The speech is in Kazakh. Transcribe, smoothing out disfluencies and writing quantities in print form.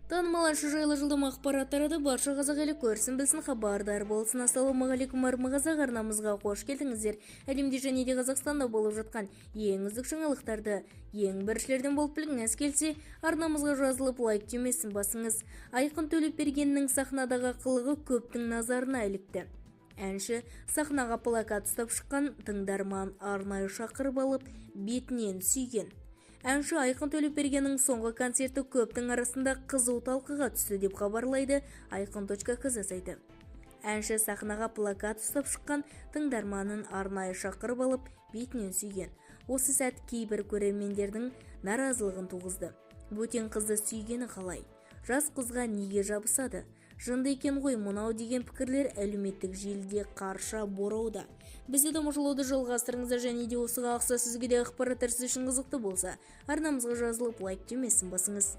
Танымал әнші жайлы жылдам ақпарат тарады. Барша қазақ елі көрсін, білсін, хабардар болсын. Ассалаумағалейкум, армы қазақ! Арнамызға қош келдіңіздер! Әлемде және де Қазақстанда болып жатқан ең үздік жаңалықтарды ең біріншілерден болып білгіңіз келсе, арнамызға жазылып, лайк түймесін басыңыз. Айқын Төлепбергеннің сахнадағы қылығы көптің назарына ілікті. Әнші сахнаға плакат ұстап шыққан тыңдарман арнайы шақырып алып, бетінен сүйген. Әнші Айқын Төлепбергеннің соңғы концерті көптің арасында қызу талқыға түсті, деп хабарлайды айқын.кз сайты. Әнші сахнаға плакат ұстап шыққан тыңдарманын арнайы шақырып алып, бетінен сүйген. Осы сәт кейбір көрермендердің наразылығын туғызды. «Бөтен қызды сүйгені қалай? Жас қызға неге жабысады? Жынды екен ғой мынау» деген пікірлер әлеуметтік желіде қарша борауда. Бізді тамашалауды жалғастырыңыздар және де осыға ұқсас өзге де ақпараттар сіз үшін қызықты болса, арнамызға жазылып, лайк түймесін басыңыз.